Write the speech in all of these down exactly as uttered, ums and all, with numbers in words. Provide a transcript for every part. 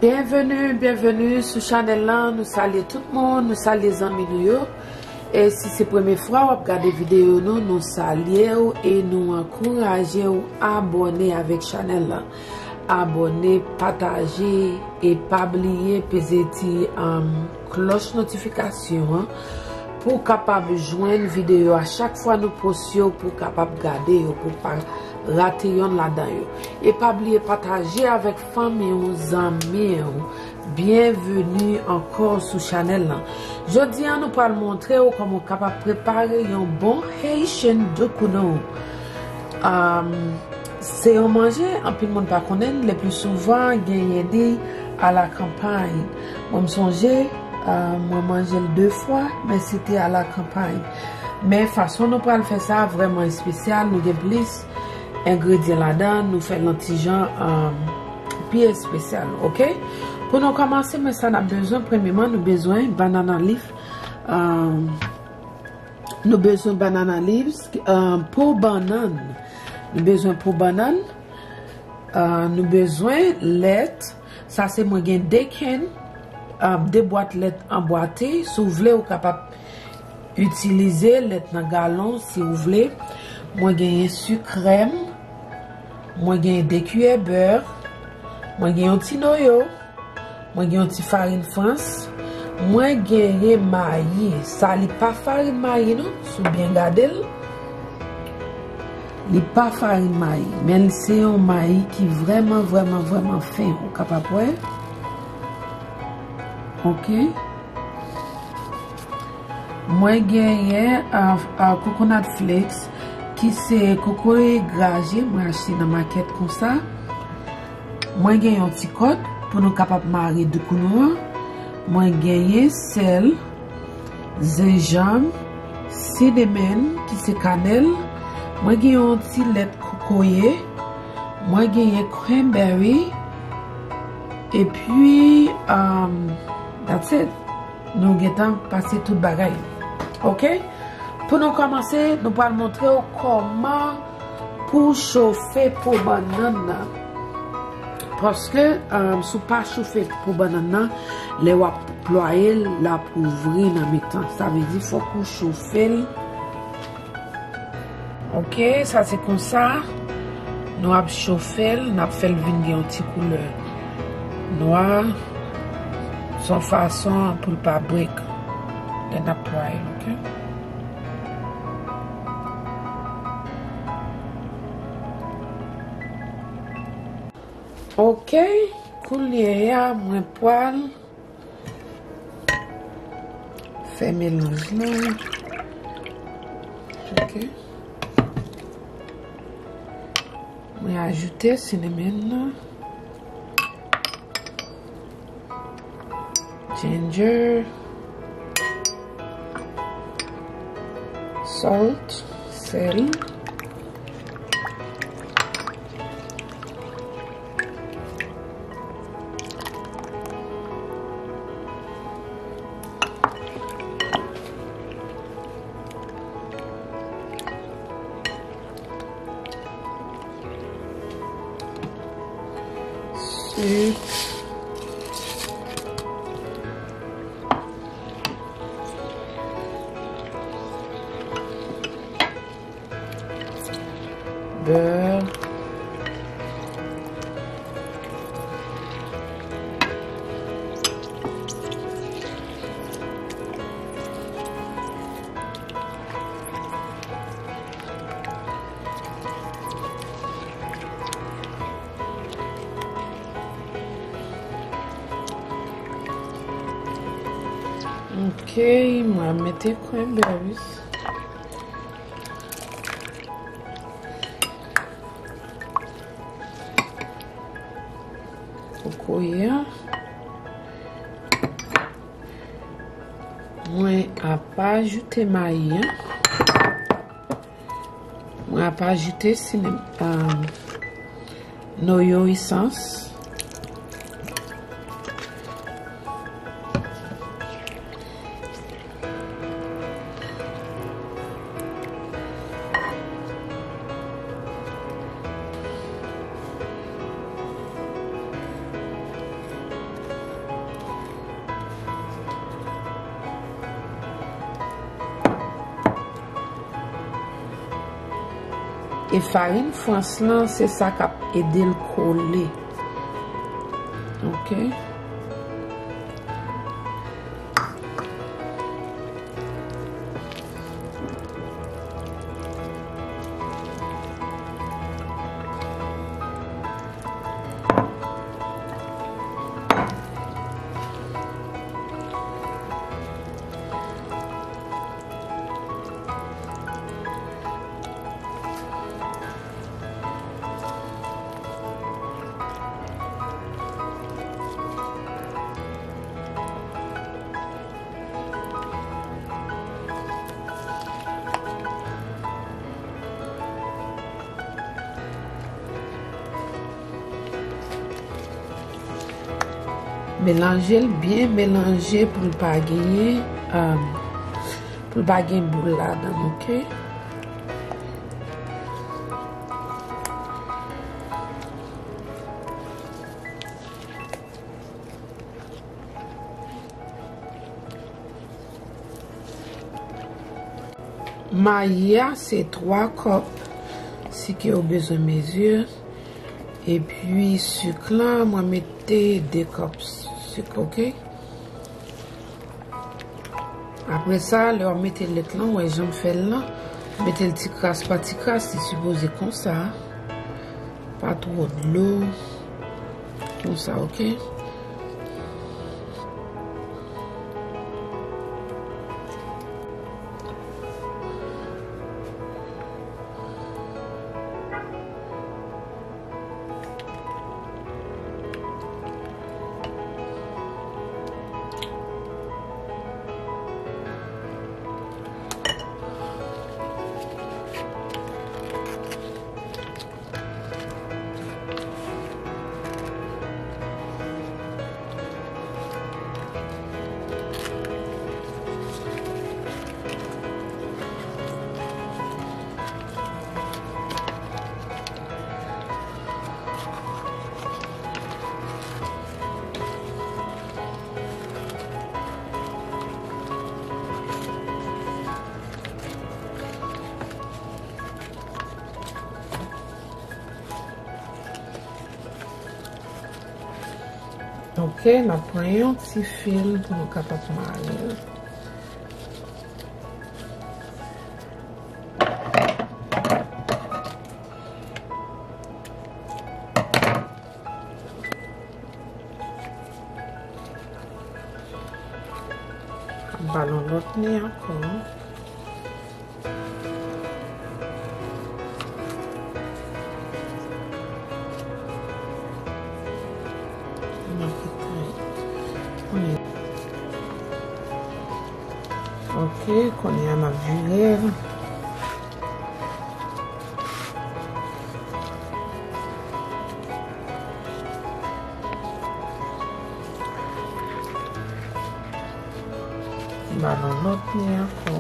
Byenveni, byenveni sou chanèl lan. Nou salye tout moun, nou salye zanmi nou yo. E si se premye fwa w ap gade videyo nou, nou salye w e nou ankouraje w abòne avèk chanèl lan. Abòne, pataje e pa bliye peze ti, um, klòch notifikasyon an pou w kapab jwenn videyo a chak fwa nou poste yo, pou w kapab gade yo, pou w pa rate yonn ladan yo. E pa bliye pataje avèk fanmi w, zanmi w. Byenveni ankò sou chanèl lan. Jodi a, nou pral montre w kòman w kapab prepare yon bon Haitian doukounou. Um, se yon manje, anpil moun pa konnen l, le pli souvan, genyen li a la kanpay. Mwen, m sonje, uh, mwen manje l de fwa, men se te a la kanpay. Men fason nou pral fè sa vrèman espesyal, nou gen plis engredyan ladan, nou fè l yon ti jan, um, pi espesyal, oke? Pou nou kòmanse, men sa n ap bezwen, premyeman, nou bezwen banana leaf, um, nou bezwen banana leaves, um, po bannann. Nou bezwen po bannann, uh, nou bezwen lèt, sa se mwen gen de kenn, uh, de bwat lèt anbwate. Si w vle, ou kapab itilize lèt nan galon si w vle. Mwen genyen sik krèm. Mwen genyen de kiyè bè. Mwen genyen yon ti noyo. Mwen genyen yon ti farin frans. Mwen genyen mayi. Sa li pa farin mayi non, si w byen gade l. Li pa farin mayi, men se yon mayi ki vrèman, vrèman, vrèman fen. Ou kapab wè. Oke. Mwen genyen, ah, ah, coconut flakes, ki se kokoye graje, mwen achte nan makèt konsa. Mwen gen yon ti kòd pou nou kapab mare doukounou an. Mwen genyen sèl, zenjanm, cinnamon, ki se kanèl. Mwen gen yon ti lèt kokoye. Mwen genyen cranberry. Epi, um, that's it. Nou gentan pase tout bagay. Oke? Pou nou kòmanse, nou pral montre w kòman pou w chofe po bannann nan. Paske, um, si w pa chofe po bannann nan, lè w ap plwaye l, l ap ouvri nan mitan. Sa vle di, fòk ou chofe l. Oke, sa se konsa. Nou ap chofe l, n ap fè l vin gen yon ti koulè nwa. Se yon fason pou l pa break lè n ap fry l, oke? Oke, kounye a, mwen pral fè melanj lan. Oke. Mwen ajoute cinnamon nan. Ginger. Salt, sèl. Sik. Bè. Ok, mwen mete cranberries. Kokoye a. Mwen ap ajoute mayi an. Mwen ap ajoute sine-, ah, noyo esans. E farin frans lan, se sa k ap ede l kole. Ok. Melanje l byen, melanje pou l pa genyen, um, pou l pa gen boul ladan l, ok? Mayi a, se twa kòp sik ke w bezwen mezi. Epi sik lan, mwen mete de kòp sik, ok? Apre sa, lè w ap mete lèt lan, w wè jan m fè l lan, mete l ti kras pa ti kras, li sipoze konsa. Pa twò dlo. Konsa, ok? Ok, n ap pran yon ti fil pou nou kapab mare l. Ba l yon lòt ni ankò. Ok, kounye a m ap vire l. Ba l yon lòt ni ankò.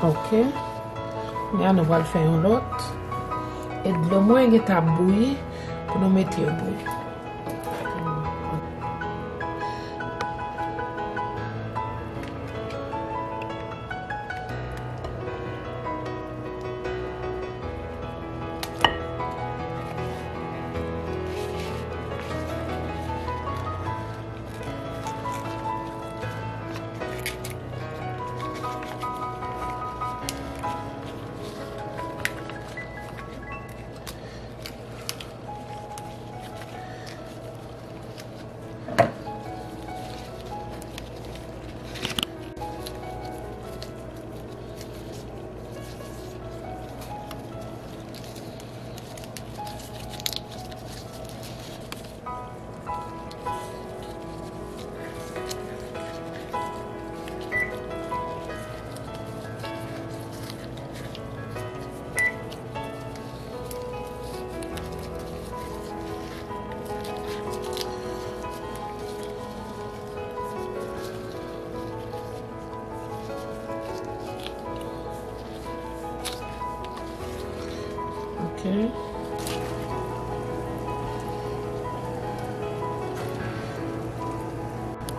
Ok. Kounye a nou pral fè yon lòt. E dlo mwen gentan ap bouyi pou nou mete yo bouyi.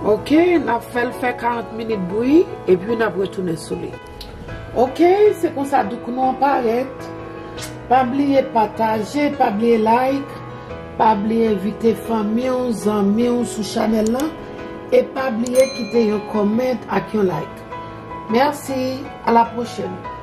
Ok, n ap fè l fè karant minit bouyi, epi n ap retounen sou li. Ok, se konsa douk nou an parèt. Pa bliye pataje, pa bliye like, pa bliye envite fanmi w, zanmi w sou chanèl lan, e pa bliye kite yon comment ak yon like. Mèsi, a la pwochèn.